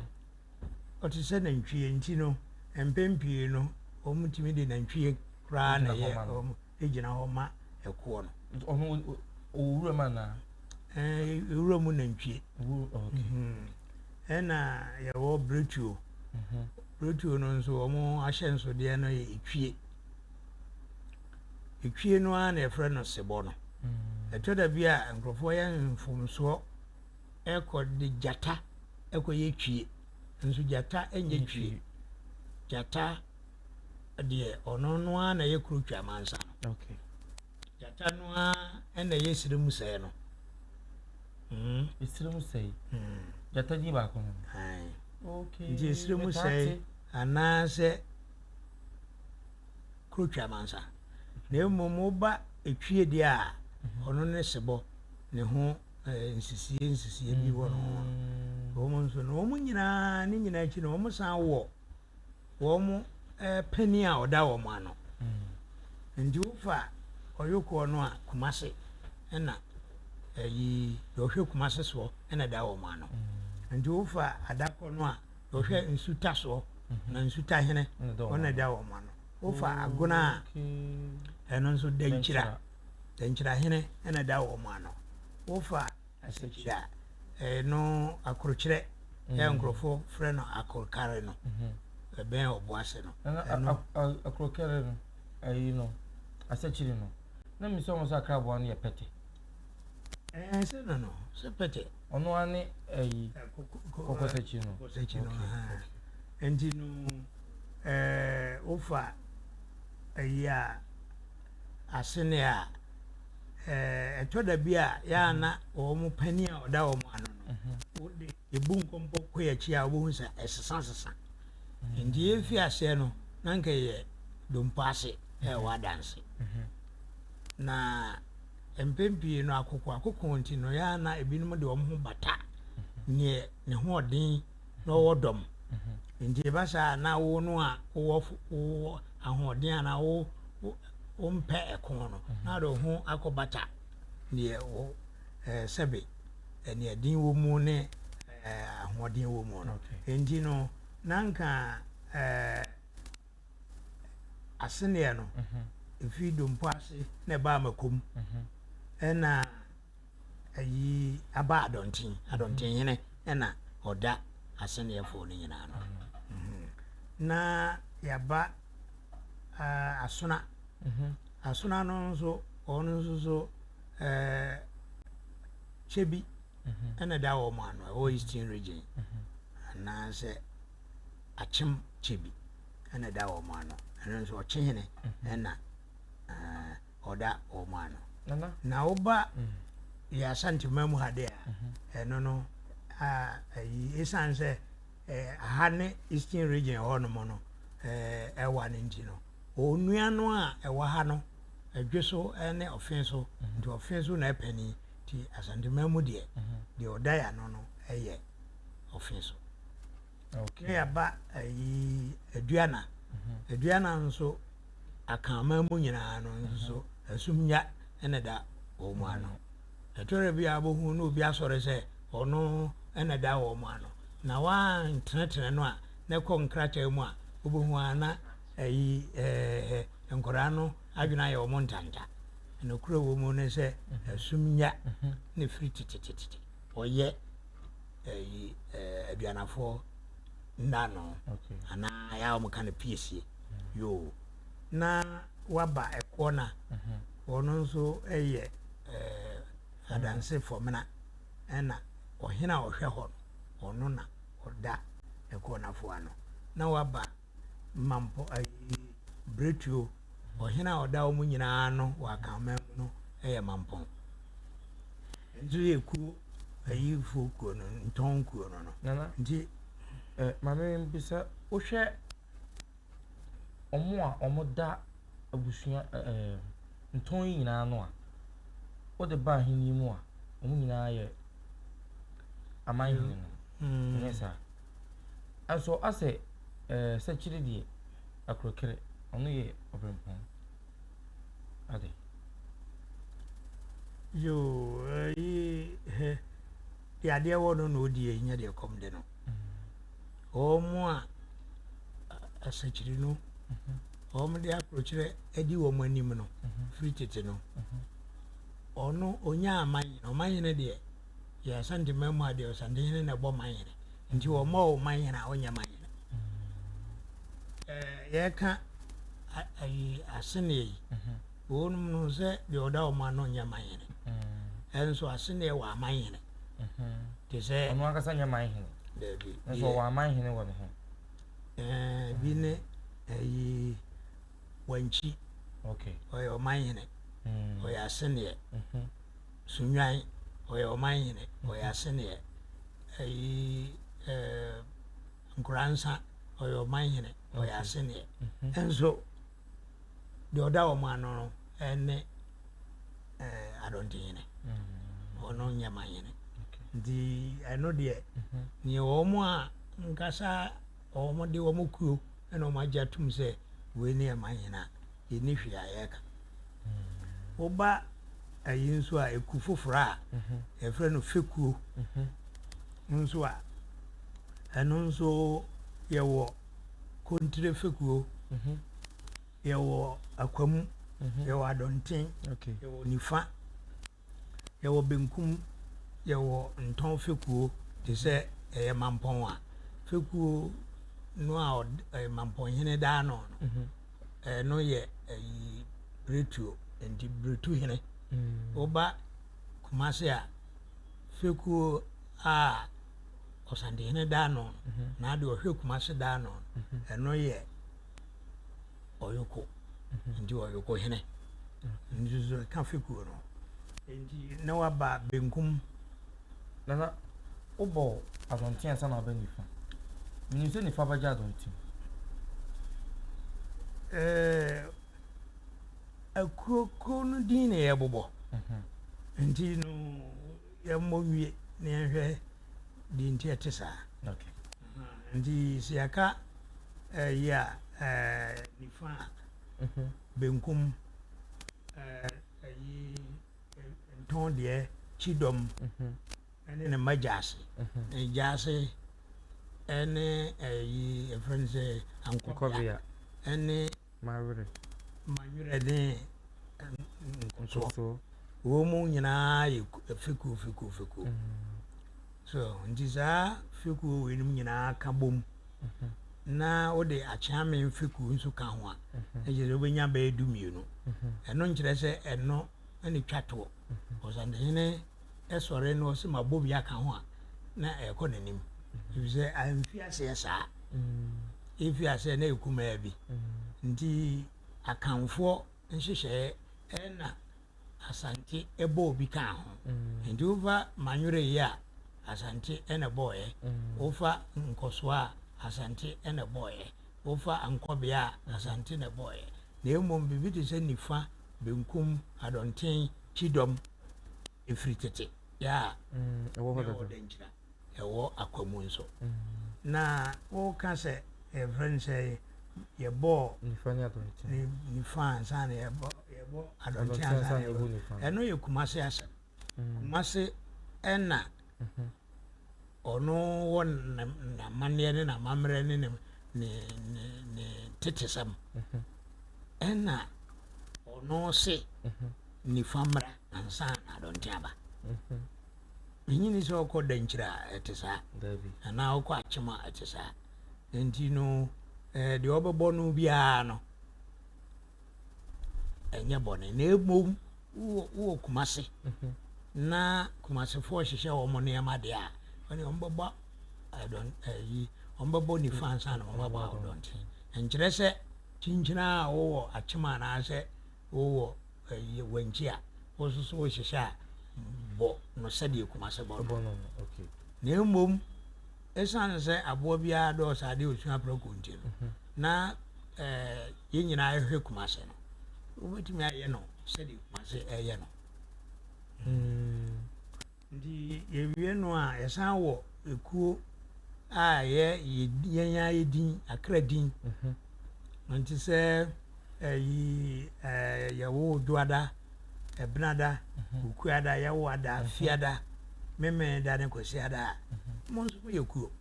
Ɔte sɛ nantwie nti no mpɛn pii no wɔtumi de nantwie koraa na ɛyɛ wɔn gyina hɔ ma ɛkoɔ no. Ɔno ɔwɔ wuram anaa? Ɛɛ wuram nantwie. Okay. Ɛna yɛwɔ biretuo. Biretuo no nso wɔn ahyɛnsodeɛ no yɛ etwie. Etwie no ara na yɛfrɛ no sebɔ no. Ɛtɔ da bi a nkurɔfoɔ yɛ mfomsoɔ ɛkɔ de gyata ɛkɔyɛ twie. Nso gyata nyɛ twie. Gyata deɛ ɔno no ara na ɛyɛ kuro twa amansa no. Okay. Gyata no ara na ɛyɛ sire mu sɛɛ no. Esire mu sɛe. Gyata din baako no. Okay. Nti esire mu sɛe anaasɛ kuro twa amansa. Na mmom woba etwie deɛ a ɔno ne sebɔ ne ho nsisie nsisie bi wɔ no ho. Wɔn nso no wɔn nyinaa ne nyinaa akyi no wɔn san wɔ wɔn panin a ɔda wɔn ano. Nti wofa ɔyokoɔ no a Kumase ɛna ɛyi deɛ ɔhwɛ Kumase soɔ ɛna ɛda wɔn ano. Nti wofa adakɔ no a deɛ ɔhwɛ nsuta soɔ na nsuta hene ɔna ɛda wɔn ano. Wofa agona a ɛno nso dankyira dankyira hene ɛna ɛda wɔn ano. Wofa asakyiri a ɛno akorokyerɛ yɛ nkurɔfoɔ frɛ no akorokare no ɛbɛn ɔboase no. Ɛno akorokare no ɛyi no asakyiri no na mi sɛ wɔn sɛ akraboa no yɛ pɛtɛ. Ɛɛ sɛ no no sɛ pɛtɛ. Ɔno ara ne ɛyi kɔkɔsakyi no. Kɔkɔsakyi no nti no ɛɛ wofa ɛyi a asene a ɛɛ ɛtɔ da bi a yɛ ana wɔn panin a ɔda wɔn ano no wode ebu nkɔmpɔ kɔ akyi a wobɛhu sɛ ɛsesa sesa. Nti yɛfi aseɛ no na nka yɛ dompo ase ɛwɔ adanse. Na mpɛn pii no akoko akoko nti no yɛ ana ebinom de wɔn ho bata neɛ ne ho ɔden na ɔwɔ dɔm. Nti ɛba saa na wo no a wowɔ wowɔ ahoɔden anaa wo wompɛ ɛko no na de wo ho akɔbata neɛ wo sɛbe neɛ den wɔ mu ne ahoɔden wɔ mu no. Nti no na nka aseneɛ no ɛfiri dompo ase na ɛbaa makom ɛna ayi aba adɔnten adɔntenhene ɛna ɔda aseneɛfoɔ no nyinaa no. Na yɛaba asona. Asona no nso ɔno nso so kyɛ bi ɛna ɛda wɔn ano ɛwɔ Eastern Region anaasɛ akyem kyɛ bi ɛna ɛda wɔn ano. Ɛno nso ɔkyehene ɛna ɔda wɔn ano. Na woba yɛ Asanteman mu ha de a ɛno no ɛyi esan sɛ aha ne Eastern Region hɔnom no ɛwa no nti no onua no a ɛwɔ ha no ɛdwe so ne ɔfe so nti ɔfe so na ɛpɛni nti Asanteman mu deɛ deɛ ɔda yɛ ano no ɛyɛ ɔfe so. Ne yɛaba ɛyi Aduana. Aduana nso Akanman mu nyinaa no nso asum nya ɛna da wɔn ano. Ɛtɔrɔ bi a wobɛhu na obi asɔre sɛ ɔno ɛna da wɔn ano. Na wantenetene no a na ɛkɔ nkrataa mu a wobɛhu a na ɛyi ɛɛ nkwadaa no adwene ayɛ wɔn ntanta. Nokorɛ wɔ mu ne sɛ asum nya na ɛfiri tetetete ɔyɛ ɛyi aduanafoɔ nna no anaa yɛ a wɔn ka no piesie yoo na waba ɛkoɔ na ɔno nso yɛ adanse fɔmena ɛna ɔhene a ɔhwɛ hɔ no ɔno na ɔda ɛkoɔ nafoɔ ano na waba mampɔ ayi. Biretuo, ɔhene a ɔda wɔn nyinaa ano wɔ Akanman mu no yɛ Mampɔn. Nso yɛ kuo ayifoɔ kuo no, Ntɔn kuo no no. Nana, Nti. Eh, maame mbisa, wohwɛ wɔn a wɔda abusua eh, ntɔn yi nyinaa ano a, wode ba ahenni mu a, wɔn nyinaa yɛ aman hene no. Ɛnyɛ saa. Nso asɛ eh, sɛkyere deɛ, akorɔkere, ɔno yɛ ɔberempɔn. Ade. Yoo, ɛyi, hɛ, deɛ adeɛ wɔ no na ɔdie, nyɛ deɛ kɔm de no. Wɔn a asakyiri no, wɔn de akorokyerɛ adi wɔn anim no, firi tete no, ɔno ɔnyaa amanhene. Ɔmanhene deɛ, yɛ Asante man mu a deɛ Ɔsantehene na ɛbɔ manhene. Nti wɔmmɔ wo manhene a wonyɛ manhene. Ɛɛ yɛka ayi aseneɛ yi, wɔnom no sɛ deɛ ɔda wɔn ano nyɛ manhene. Ɛnso aseneɛ wɔ amanhene. Te sɛ. Ɔno ankasa nyɛ man hene. Dabi. Nso ɔwɔ aman hene wɔ ne ho. Ɛɛ bi ne ɛyi Wankyi. Okay. Ɔyɛ ɔman hene. Ɔyɛ aseneɛ. Sunwan ɔyɛ ɔman hene. Ɔyɛ aseneɛ. Ɛyi ɛɛ Nkoransa ɔyɛ ɔman hene. Ɔyɛ aseneɛ. Nso deɛ ɔda wɔn ano no ɛne ɛɛ Adɔntehene. Ɔno nyɛ man hene. Nti ɛno deɛ neɛ wɔn a nkasa wɔn de wɔn kuo ɛna wɔn agye atum sɛ wei ne ɛman hene a yɛnni hwee a yɛreka. Woba ayi nso a eku foforɔ a yɛfrɛ no fekuo nso a ɛno nso yɛwɔ kontire fekuo, yɛwɔ akwamu, yɛwɔ adɔnten, yɛwɔ nifa. Yɛwɔ benkum, yɛwɔ ntɔn fekuo te sɛ ɛyɛ mampɔn a, fekuo no a ɔd mampɔnhene da ano no, ɛno yɛ ɛyi Biretuo, nti Biretuhene. Woba Kumase a, fekuo a Ɔsantehene da ano no, na deɛ ɔhwɛ Kumase da ano no, ɛno yɛ Ɔyoko, nti Ɔyokohene nso so ɛka fekuo no nti na waba benkum. Nana, wobɔ adɔnten ansa na waba nifa. Menim sɛ nifa bɛgye adɔnten. Ɛɛ akuo kuo no din na yɛbobɔ nti no yɛmmɔ nwie na yɛnhwɛ deɛ nti ɛte saa. Okay. Nti sɛ yɛka ɛyi a ɛɛ nifa a benkum ɛɛ ɛyi ntɔn deɛ kyidɔm ɛne ne mma gyaase ne gyaase ɛne ɛyi yɛfrɛ no sɛ ankɔbea ɛne Mawerɛ. Manwerɛ ne nkɔsoɔ. Wɔn mu nyinaa yɛ fekuo fekuo fekuo. So nti saa fekuo weinom nyinaa ka bom na wode akyeame fekuo nso ka ho a, na kyerɛ sɛ wobɛnya bɛyɛ 12. Ɛno nkyerɛ sɛ ɛno na ɛtwa toɔ. Ɔsantehene sɔre na ɔsɛ mabɔ bi aka ho a, na ɛkɔ n'anim. Ɛfiri sɛ amfi aseɛ saa. Efi aseɛ na ɛyɛ kumaa bi. Nti Akanfoɔ nhyehyɛeɛ ɛna Asante bɔɔ bi kaa ho. Nti wofa Manwerɛ yi a, Asante na ɛbɔeɛ. Wofa Nkɔsoɔ a, Asante na ɛbɔeɛ. Wofa Ankɔbea a, Asante na ɛbɔeɛ. Na mmom biribi te sɛ nifa, benkum, adɔnten, kyidɔm, ɛfiri tete yɛ a ɛwɔ hɔ na ɛwɔ dada. Dankyira, ɛwɔ Akwamu nso. Na woka sɛ yɛfrɛ no sɛ yɛbɔɔ Nifa ne adɔnten. ne nifa ansa na yɛbɔ yɛbɔ adɔnten Adɔnten ansa ansa na na yɛbɔ yɛbɔ nifa. Ɛno yɛ Kumase asɛm. Kumase ɛna ɔno wɔ n'amanneɛ ne n'amammerɛ ne ne ne ne ne tetesɛm. Ɛna ɔno se nifa mmra ansa na adɔnten aba. Menyini sɛ ɔkɔ Dankyira a ɛte saa. Dabi. Anaa ɔkɔ Akyem a ɛte saa. Nti no ɛɛ deɛ ɔbɛbɔ no biara no ɛnyɛ bɔne. Na mmom wowɔ wowɔ Kumase na Kumasefoɔ hyehyɛ wɔn nneɛma deɛ a, ɛne wɔn bɛbɔ ɛdɔn ɛyi wɔn bɛbɔ nifa ansa na wɔn abɔ adɔnten. Nkyerɛ sɛ Kyinkyini a wowɔ akyem anaasɛ wowɔ ɛyi wankyi a, wo nso so wohyehyɛ a, bɔ no sɛdeɛ Kumase bɔ no. Na mmom, ɛsiane sɛ aboa biara dɔɔso adeɛ osua prɛko nti no, mhm. na ɛɛ yɛn nyinaa hwɛ Kumase no, wobɛtumi ayɛ no sɛdeɛ Kumase ɛyɛ no. Hmm. Nti yɛwie no a, yɛsan wɔ ekuo a ɛyɛ yɛn ara yɛ din, Accra din. Mhm. Nti sɛ ɛyi ɛɛ yɛwo Dwoada, Ɛbenada, mhm. Wukuada, Yɛwoada, mhm. Fiada, Memeneda ne Kwasiada a, mo nso moyɛ kuo.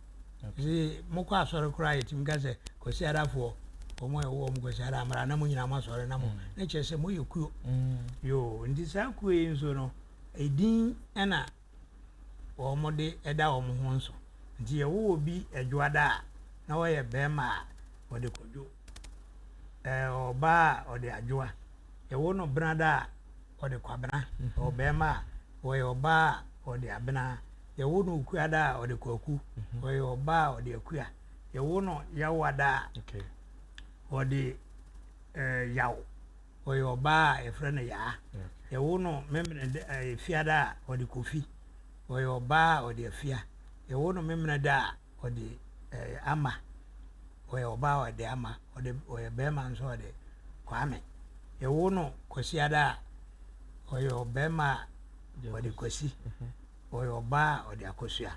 Nti mokɔ asɔre koraa yɛtumi ka sɛ Kwasiadafoɔ wɔn a ɛwɔ wɔn Kwasiada mmara na mo nyinaa mo asɔre na mo mm. ne kyerɛ sɛ moyɛ kuo. Mm. Yoo, nti saa kuo yi nso no Edin na wɔde da wɔn ho nso. Nti yɛwo obi Adwoada a, na ɔyɛ barima a, wɔde Kwadwo. Ɛɛ ɔbaa a, ɔde Adwoa. Yɛwo no Benada a, ɔde Kwabena. Ɔwɔ barima a, ɔyɛ ɔbaa a, ɔde Abena. Yɛwo no Okuada a, ɔde Kwaku. Ɔyɛ ɔbaa a, ɔde Akua. Yɛwo no Yawoada a, ɔde ɛɛ Yaw. Ɔyɛ ɔbaa a yɛfrɛ no Yaa. Yɛwo no Memeneda ɛɛ Fiada a, ɔde Kofi. Ɔyɛ ɔbaa a ɔde Afia. Yɛwo no Memeneda a, ɔde ɛɛ Ama. Ɔyɛ ɔbaa a ɔde Ama. Ɔde ɔyɛ barima nso a ɔde Kwame. Yɛwo no Kwasiada a, ɔyɛ ɔbarima a ɔde Kwasi. Ɔyɛ ɔbaa a ɔde Akosua.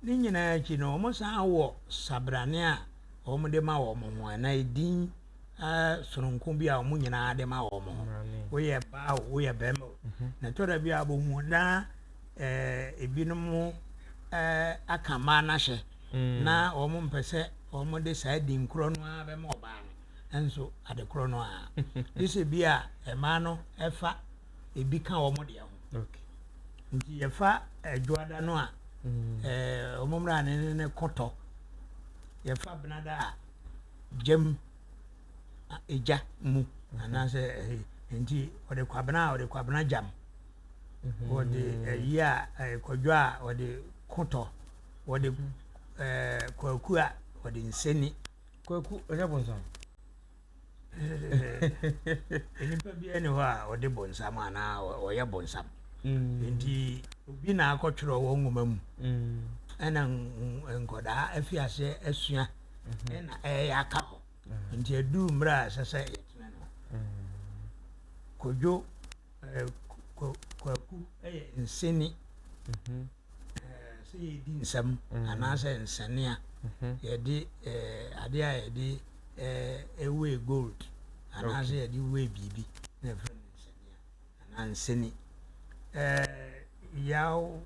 Ne nyinaa akyi no, wɔsan wɔ sabrane a wɔde ma wɔn ho anaa edin soronko bi a wɔn nyinaa de ma wɔn ho. Woyɛ baa o, woyɛ bɛrima o. Mhm. Na ɛtɔ da bi a bohu na ebinom aka mmaa no ahyɛ mm. na wɔn mpɛ sɛ wɔn de saa din korɔ no ara bɛma ɔbaa no nso ade korɔ no ara. Gye sɛ bi a mmaa no ɛfa ebi ka wɔn deɛ ho. Nti yɛfa adwoada no a mm. wɔn mmra ne ne kɔtɔ. Yɛfa benada a gyam egya mu anaasɛ ɛyi nti ɔde kwabena a ɔde kwabena gyam wɔde ɛyi a ɛyɛ kwadwo a wɔde kotɔ wɔde ɛɛ kwaku a wɔde nseni. Kwaku ɛnyɛ bonsam. Nnipa biara ni hɔ a ɔde bonsam anaa ɔyɛ bonsam. Mm. Nti obi na akɔtwerɛ wɔ nwoma mu mm. ɛna nkɔdaa afi aseɛ asua mm-hmm. ɛna ɛyɛ aka hɔ. Mm. Nti aduru mmerɛ a ɛsɛ sɛ yɛtena no. Kodwo kwaku yɛ nseni. Mm-hmm. Sɛ yɛdi nsɛm mm. anaasɛ nsɛnea mm-hmm. yɛde adeɛ a yɛde ɛwee gold anaasɛ yɛde wee biribi na ɛfrɛ no nsɛnea. Anaa nseni. Yaw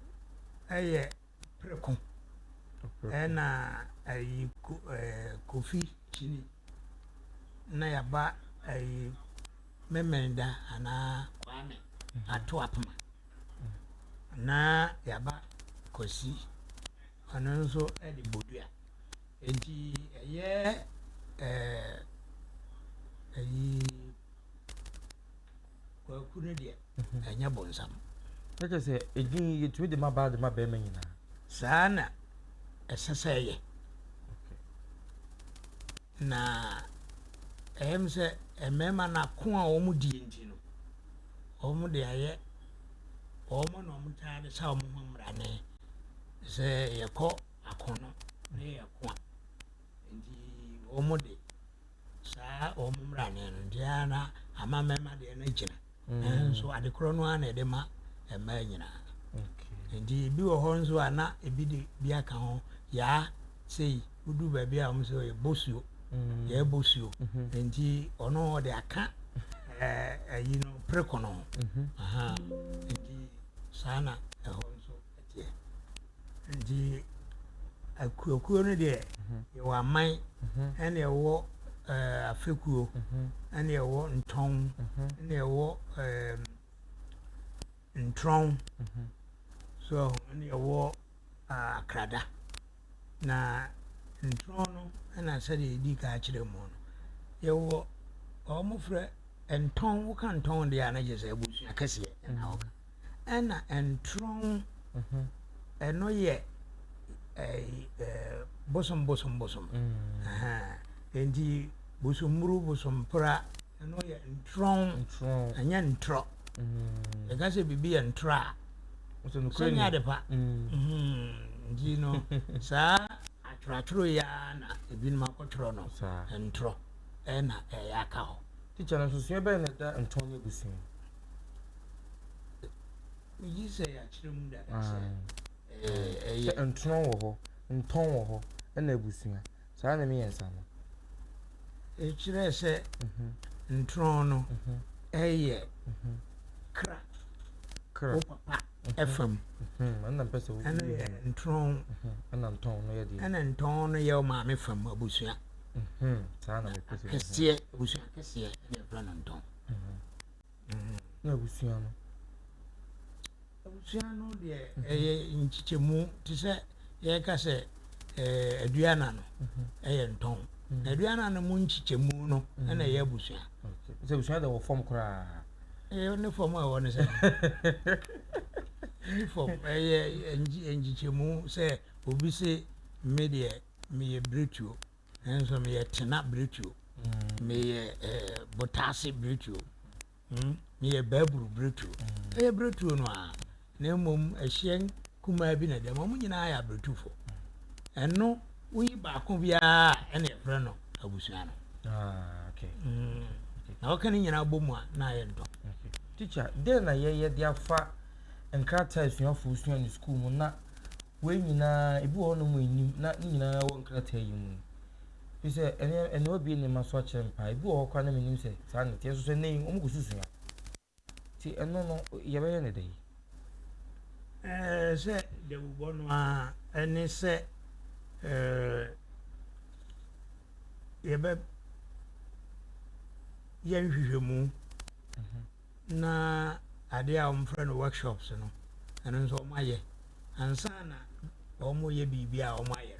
yɛ preko ɛna ayi kofi kyini na yaba ayi Memenda anaa Kwame ato apoma na yaba Kwasi ɔno nso de bodua nti ɛyɛ ɛɛ ayi. Kwaku no deɛ, ɛnyɛ bonsam. Na kyerɛ sɛ, edin yi yɛtumi de ma baa de ma bɛrima nyinaa. Saa na ɛsɛ sɛ ɛyɛ. Na ɛyɛ me sɛ mmarima no ako a wɔn die nti no, wɔn de ayɛ wɔn na wɔn taa de sa wɔn ho mmrane sɛ yɛkɔ akono na yɛko a nti wɔn de saa wɔn mmrane no nti ara na ama mmarima deɛ no agyina mm. nanso ade korɔ no ara na ɛde ma mmaa nyinaa nti ebi wɔ hɔ nso a na ebi de bi aka ho yaa sei wodu baabi a wɔn sɛ ɔyɛ bosuo mm. yɛ bosuo mm-hmm. nti ɔno ɔde aka ɛyi no preko no ho mm-hmm. nti saa na ɛhɔ nso teɛ. Nti akuakuo no deɛ yɛwɔ aman ɛna ɛwɔ ɛɛ afekuo ɛna ɛwɔ ntɔn ɛna ɛwɔ ɛɛ ntrɔn so ɛna ɛwɔ akrada na ntrɔn no ɛna sɛdeɛ yɛdi kan akyerɛ mu no yɛwɔ wɔn frɛ ntɔn woka ntɔn deɛ a na kyerɛ sɛ abusua kɛseɛ ɛna wɔka. Ɛna ntorɔn ɛno yɛ bosom bosom bosom. Nti Bosommuru, bosompra, ɛno yɛ ntorɔn, ɛnyɛ ntorɔ. Yɛka sɛ biribi yɛ ntorɔ a, sɛ nyɛ ade pa. Nti no, saa atwerɛatwerɛ yi ara na ebinom akɔtwerɛ no ntorɔ ɛna ɛyɛ aka hɔ. Tikya no, nsusuiɛ bɛn na ɛda ntɔn ne abusua mu? Megye sɛ yɛakyerɛ mu dada sɛ ɛyɛ. Sɛ ntorɔn wɔ hɔ, ntɔn wɔ hɔ, ɛna abusua. Saa ne mmiɛnsa no. Ɛkyerɛ sɛ ntorɔn no ɛyɛ kra wo papa ɛfam. Ɛno yɛ ntorɔn. Ɛna ntɔn no yɛ deɛ. Ɛna ntɔn no yɛ wo maame fam abusua. Saa na mepɛ sɛ. Kɛseɛ abusua kɛseɛ ɛna ɛfrɛ no ntɔn. Na abusua no. Abusua no deɛ ɛyɛ nkyekyɛmu te sɛ yɛka sɛ aduana no ɛyɛ ntɔn. Na aduana no mu nkyekyɛmu no ɛna ɛyɛ abusua. Sɛ abusua deɛ wɔ fam koraa. Ɛyɛ ne fam a ɛwɔ ne sɛ. Ne fam ɛyɛ nkyekyɛmu sɛ obi se me deɛ meyɛ biretuo nanso meyɛ tena biretuo meyɛ botaase biretuo. Hmm, meyɛ Baaburu biretuo. Ɛyɛ biretuo no ara, na mmom ɛhyeɛ kumaa bi na ɛda mu. Wɔn nyinaa yɛ abiretufoɔ. Ɛno, woyi baako biara a, ɛna yɛfrɛ no abusua no. Ah, okay. Na wɔka ne nyinaa bɔ mu a, na ayɛ ntɔn. Okay. Teacher, dɛn na yɛyɛ de afa nkrataa asuafoɔ sua no sukuu mu na wei nyinaa, ebi wɔ hɔnom a ɛnnim na ne nyinaa wɔ nkrataa yi mu? Ɛfiri sɛ ɛnɛ ɛnɛ wabue nneɛma so akyerɛ me paa. Ebi wɔ hɔ koraa na menim sɛ saa na ɛteɛ nso so ɛnɛ yi wɔn gu so sua. Nti ɛno no yɛbɛyɛ ne dɛn? Ɛɛ sɛ dawubɔ no ara ɛne sɛ ɛɛ yɛbɛ yɛ nhwehwɛmu na adeɛ a wɔfrɛ no workshops no ɛno nso wɔayɛ ansa na wɔyɛ biribi a wɔayɛ.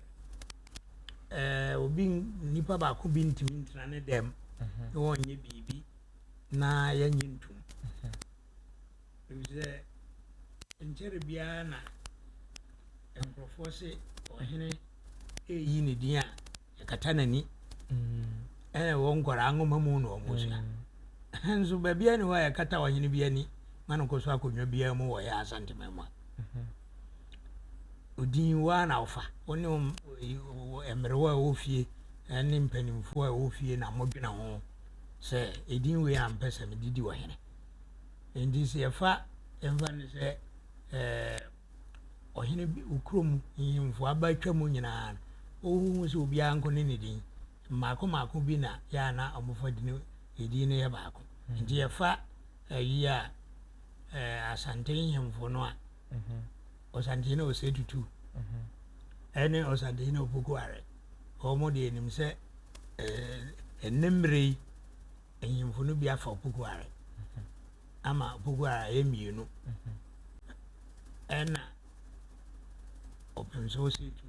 Ɛɛ obi nipa baako bi ntumi ntena ne dɛm na wɔnyɛ biribi na yɛnyɛ ntum. Efisɛ nkyɛre biara na nkurɔfoɔ se ɔhene reyi ne din a ɛkata n'ani. Ɛna ɛwɔ nkwadaa nwoma mu na wɔsua. Nso baabiara ni hɔ a yɛkata ɔhene bi ani ma no kɔ so akonnwa biara mu wɔ yɛn Asanteman mu a. Odin wo ara na wofa. Wo ne mmerewa a ɛwɔ fie ne mpanimfoɔ a ɛwɔ fie na modwene ho sɛ edin wei a mpɛ sɛ mede di ɔhene. Nti sɛ yɛfa yɛmfa no sɛ ɛɛ ɔhene bi kurom nhemfo aba atwa mu nyinaa no, wohuhu sɛ obiara nko ne ne din. Mmaako mmaako bi na yɛ a na wɔfa din edin no yɛ baako. Nti yɛfa ayi a ɛɛ Asante nhemfo no a. Ɔsantehene Osei Tutu ɛne Ɔsantehene Opoku Are wɔn deɛ nim sɛ ɛnɛ mmerɛ yi ahemfo no bi afa Opoku Are ama Opoku Are ayɛ mmienu ɛna ɔpem sɛ Osei Tutu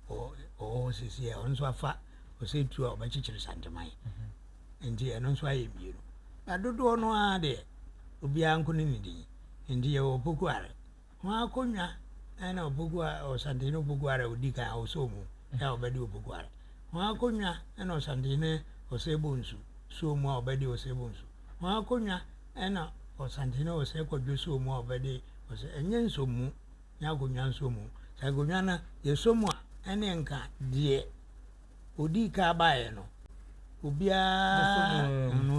ɔwɔ hɔ sisi a ɔno nso afa Osei Tutu a ɔbɛkyekyere Santeman nti ɛno nso ayɛ mmienu na dodoɔ no ara deɛ obiara nko ne ne din. Nti yɛwɔ Opoku Are. Ho akonnwa ɛna Opoku Are, Ɔsantehene Opoku Are a ɔdi kan a ɔsɔɔ mu a ɔbɛdi Opoku Are. Ho akonnwa ɛna Ɔsantehene Osei Bonsu sɔɔ mu a ɔbɛdi Osei Bonsu. Ho akonnwa ɛna Ɔsantehene Osei Kwadwo sɔɔ mu a ɔbɛdi Osei. Ɛnyɛ nsɔmu, nyɛ akonnwa nsɔmu. Sɛ akonnwa no yɛsɔ mu a ɛne nka deɛ odii kan baeɛ no, obiara no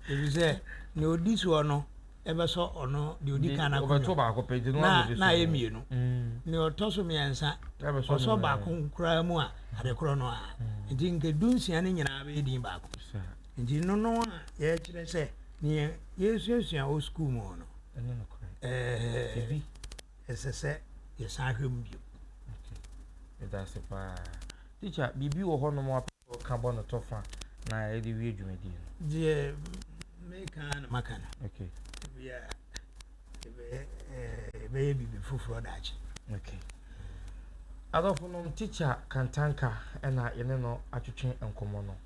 efisɛ nea odi soɔ no ɛbɛsɔ ɔno deɛ odi kan no akonnwa na na ayɛ mmienu mm. nea ɔtɔ so mmiɛnsa ɔsɔ baako koraa mu a ade korɔ no a mm. nti nka dunsia no nyinaa bɛyɛ din baako nti no no a yɛkyerɛ sɛ nea yɛsuasua wɔ sukuu mu no ɛɛ ɛsɛ sɛ yɛsan hwɛ mu bio. Okay. Meda ase paa. Teacher, biribi wɔ hɔnom a wopɛ sɛ woka bɔ no tɔfa na yɛde wie dwumadie no? Deɛ meka na maka no. Okay. Bia ɛbɛyɛ biribi foforɔ daakye. Okay. Adɔfonom, Teacher Kantanka na yɛne no atwetwe nkɔmmɔ no.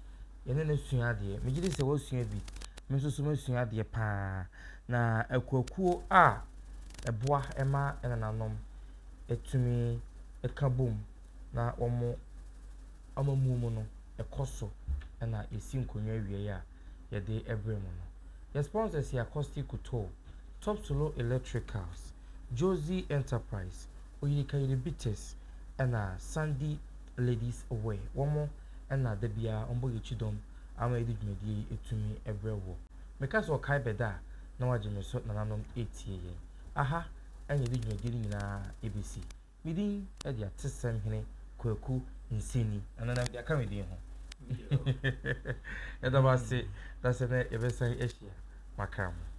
Yɛne no asua adeɛ. Megye di sɛ woasua bi. Me nso so masua adeɛ paa. Na akuakuo a ɛboa ma nananom tumi ka bom na wɔn amammuo mu no. ɛkɔ so na yɛsi nkonnwa awiei a yɛde brɛ mo no. Yɛ sponsors yɛ Acoustic Couture, Top Solo Electricals, Josie Enterprise, Oyirikayiri Bitters ɛna Sandy Ladies Wear. Wɔn na da biara wɔbɔ yɛn akyi dɔm ama yɛde dwumadie yi tumi brɛ woɔ. Meka sɛ ɔkae bɛda a, na wagye me so nananom retie yɛn. Aha na yɛde dwumadie no nyinaa bɛsi. Me din de Atesɛm Hene Kwaku Nseni. Ɛno na mede aka me din ho. Yɛda mo ase da sɛ nɛ yɛbɛsan ahyia. Makra mo.